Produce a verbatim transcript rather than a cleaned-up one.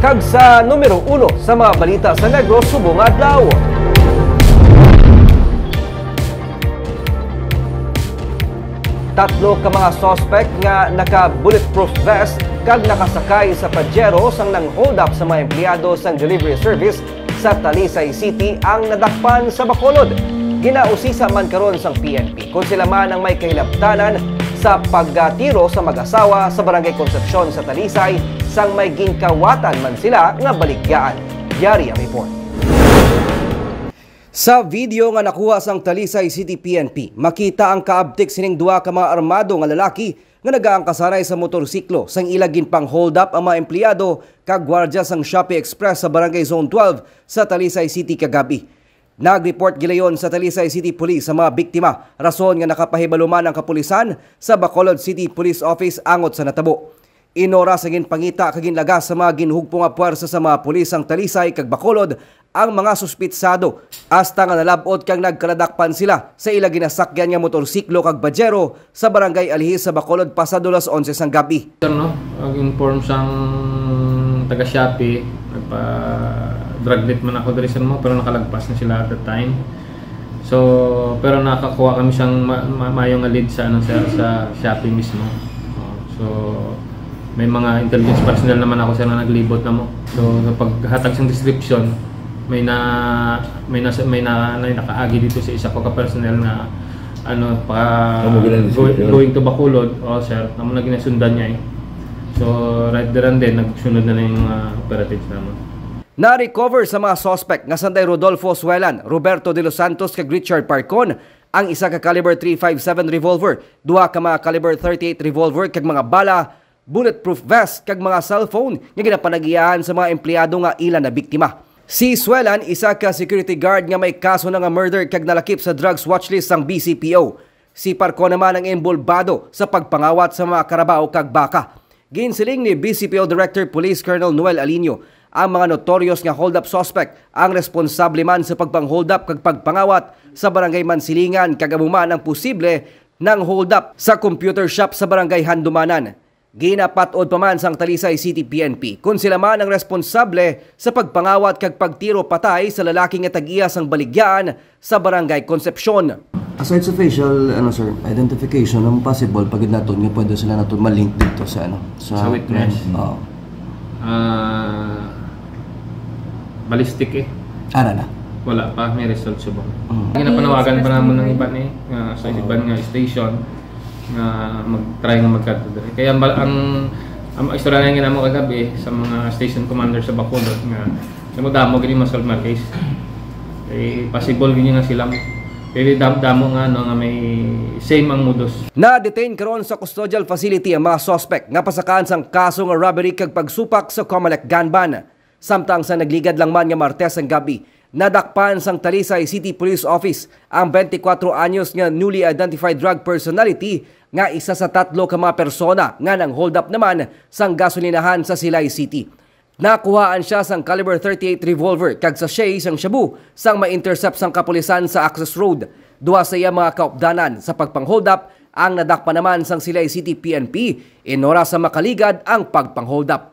Kag sa numero uno sa mga balita sa Negros subong adlaw. Tatlo ka mga suspect nga naka-bulletproof vest kag nakasakay sa Pajero sang nang-hold up sa mga empleyado sang delivery service sa Talisay City ang nadakpan sa Bacolod. Ginausisa man karon sang P N P kon sila man ang may kahilabtanan sa pagtiro sa mag-asawa sa Barangay Concepcion sa Talisay, sang may ginkawatan man sila nga baligyaan. Yari ang report. Sa video nga nakuha sang Talisay City P N P, makita ang kaabtik sining duha ka mga armado nga lalaki nga nagaangkasanay sa motorsiklo sang ila ginpang-hold up ang mga empleyado kag gwardya sang Shopee Express sa Barangay Zone twelve sa Talisay City kagab-i. Nag-report gilayon sa Talisay City Police sa mga biktima, rason nga nakapahibaluman ang kapulisan sa Bacolod City Police Office angot sa natabo. Inora sa ginpangita kag ginlagas sa mga ginhugpo nga puwersa sa mga pulis ang Talisay kag Bacolod ang mga suspitsado, hasta nga nalab-ot kag nagkaladakpan sila sa ila ginasakyan nga motorsiklo kag Pajero sa Barangay Alihis sa Bacolod pasado las onse sang gab-i. Sir, no? Nag-inform sang taga Shopee, nagpa-dragnet man ako diri, sir, mo, pero nakalagpas na sila at that time. So, pero nakakuha kami sang ma-, ma-, mayo nga lead sa, ano, sir, sa Shopee mismo. Oh, so, may mga intelligence personnel naman ako, sir, na naglibot na mo. So, sa paghatag sang description, may na, may na, may na, may nakaagi dito sa isa ko ka personnel nga, ano, pa, Amo ginang go-, description? Going to Bacolod, oh, sir, amo na ginasundan niya, eh. So, right there and then, nagsunod na na yung mga operatives naman. Na-recover sa mga suspect nga sanday Rodolfo Suelan, Roberto de los Santos, kag Richard Parcon ang isa ka caliber three five seven revolver, duha ka mga caliber thirty-eight revolver kag mga bala, bulletproof vest kag mga cellphone nga ginapanag-iyahan sa mga empleyado nga ila nabiktima. Si Suelan, isa ka security guard nga may kaso na nga murder kag nalakip sa drugs watchlist sang B C P O. Si Parcon naman ang inbolbado sa pagpangawat sa mga karabaw kag baka. Ginsiling ni B C P O Director Police Colonel Noel Alinio, ang mga notorious nga hold-up suspect ang responsable man sa pagpang-hold-up kag pagpangawat sa Barangay Mansilingan, kag amo man ang posible nang hold-up sa computer shop sa Barangay Handumanan. Ginapat-od pa man sang Talisay City P N P kon sila man ang responsable sa pagpangawat kag pagtiro patay sa lalaki nga tag-iya sang baligyaan sa Barangay Concepcion. Aside sa facial, ano, sir, identification, ang possible pa gid naton nga pwede sila naton malink dito sa, ano, sa Sa witness. crime. Oo. Ah, ballistic, eh. Ara na. Wala pa, may result subong. Mm. Ginapanawagan pa namon ng iba ni, nga sa iban nga station nga mag-try nga magkadto diri. Kaya ang bal-, ang, ang istorya nga ginamo kagabi sa mga station commander sa Bacolod nga damo-damo gini ma-solve nga case. Eh, possible gini nga sila mo. Pero dam-, damo nga, ano, nga may same ang modus. Na-detain karon sa custodial facility ang mga suspect nga pasakaan sang kaso nga robbery kag pagsupak sa Comelec gun ban. Samtang sa nagligad lang man nga Martes ang gab-i, nadakpan sang Talisay City Police Office ang twenty-four anyos nga newly identified drug personality nga isa sa tatlo ka mga persona nga nang-hold up naman sang gasolinahan sa Silay City. Nakuhaan siya sang caliber thirty-eight revolver kag sachet sang shabu sang ma-intercept sang kapulisan sa access road. Duha sa iya mga kaupdanan sa pagpang-hold up ang nadakpan naman sang Silay City P N P in oras sa makaligad ang pagpang-hold up.